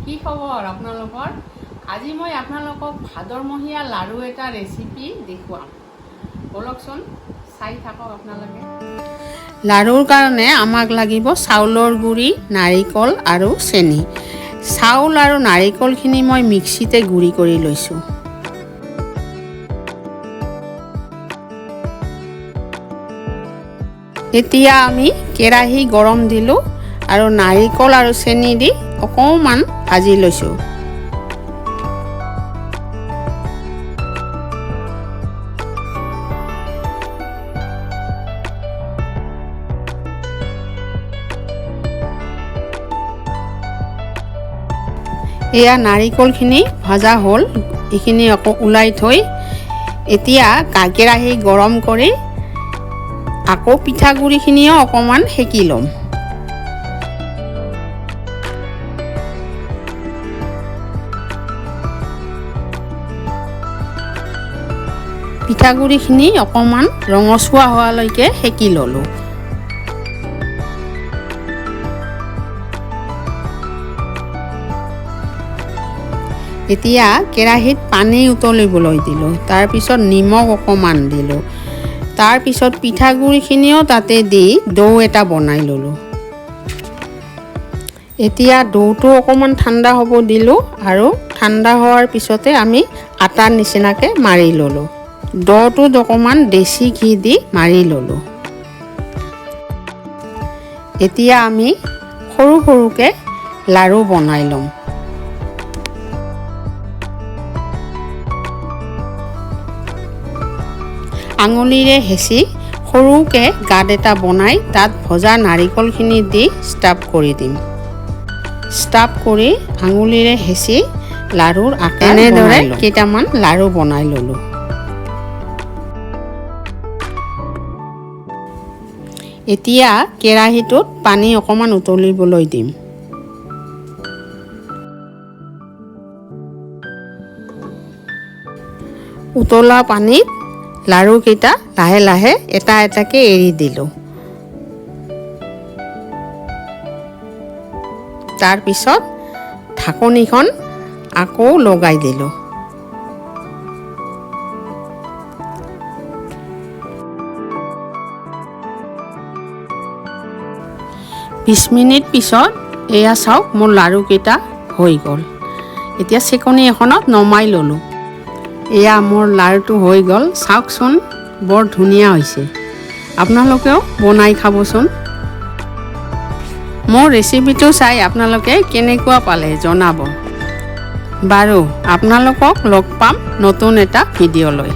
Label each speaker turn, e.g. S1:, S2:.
S1: কি খবৰ আপোনালোকৰ? আজি মই আপোনালোকক ভাদৰমহীয়া লাড়ু এটা ৰেচিপি দেখুৱাম। ব'লকচোন, চাই থাকক আপোনালোকে। লাড়ুৰ কাৰণে আমাক লাগিব চাউলৰ গুড়ি, নাৰিকল আৰু চেনি। চাউল আৰু নাৰিকলখিনি মই মিক্সিতে গুড়ি কৰি লৈছোঁ। এতিয়া আমি কেৰাহী গৰম দিলোঁ আৰু নাৰিকল আৰু চেনি দি অকণমান ভাজি লৈছোঁ। এয়া নাৰিকলখিনি ভাজা হ'ল। এইখিনি আকৌ ওলাই থৈ এতিয়া কেৰাহী গৰম কৰি আকৌ পিঠাগুড়িখিনিও অকণমান সেকি ল'ম। পিঠাগুড়িখিনি অকণমান ৰঙচুৱা হোৱালৈকে সেকি ল'লোঁ। এতিয়া কেৰাহীত পানী উতলিবলৈ দিলোঁ, তাৰপিছত নিমখ অকণমান দিলোঁ, তাৰপিছত পিঠাগুড়িখিনিও তাতে দি দৌ এটা বনাই ল'লোঁ। এতিয়া দৌটো অকণমান ঠাণ্ডা হ'ব দিলোঁ আৰু ঠাণ্ডা হোৱাৰ পিছতে আমি আটাৰ নিচিনাকৈ মাৰি ল'লোঁ। দৌটোত অকণমান দেশী ঘি দি মাৰি ল'লোঁ। এতিয়া আমি সৰু সৰুকৈ লাড়ু বনাই ল'ম। আঙুলিৰে হেঁচি সৰুকৈ গাঁত এটা বনাই তাত ভজা নাৰিকলখিনি দি ষ্টাফ কৰি দিম। ষ্টাফ কৰি আঙুলিৰে হেঁচি লাড়ুৰ আকাৰ এনেদৰে কেইটামান লাড়ু বনাই ল'লোঁ। এতিয়া কেৰাহীটোত পানী অকণমান উতলিবলৈ দিম। উতলা পানীত লাড়ুকেইটা লাহে লাহে এটা এটাকৈ এৰি দিলোঁ। তাৰপিছত ঢাকনিখন আকৌ লগাই দিলোঁ। বিশ মিনিট পিছত এয়া চাওক, মোৰ লাড়ুকেইটা হৈ গ'ল। এতিয়া চেকনি এখনত নমাই ল'লোঁ। এয়া মোৰ লাড়ুটো হৈ গ'ল। চাওকচোন, বৰ ধুনীয়া হৈছে। আপোনালোকেও বনাই খাবচোন। মোৰ ৰেচিপিটো চাই আপোনালোকে কেনেকুৱা পালে জনাব। বাৰু, আপোনালোকক লগ পাম নতুন এটা ভিডিঅ'লৈ।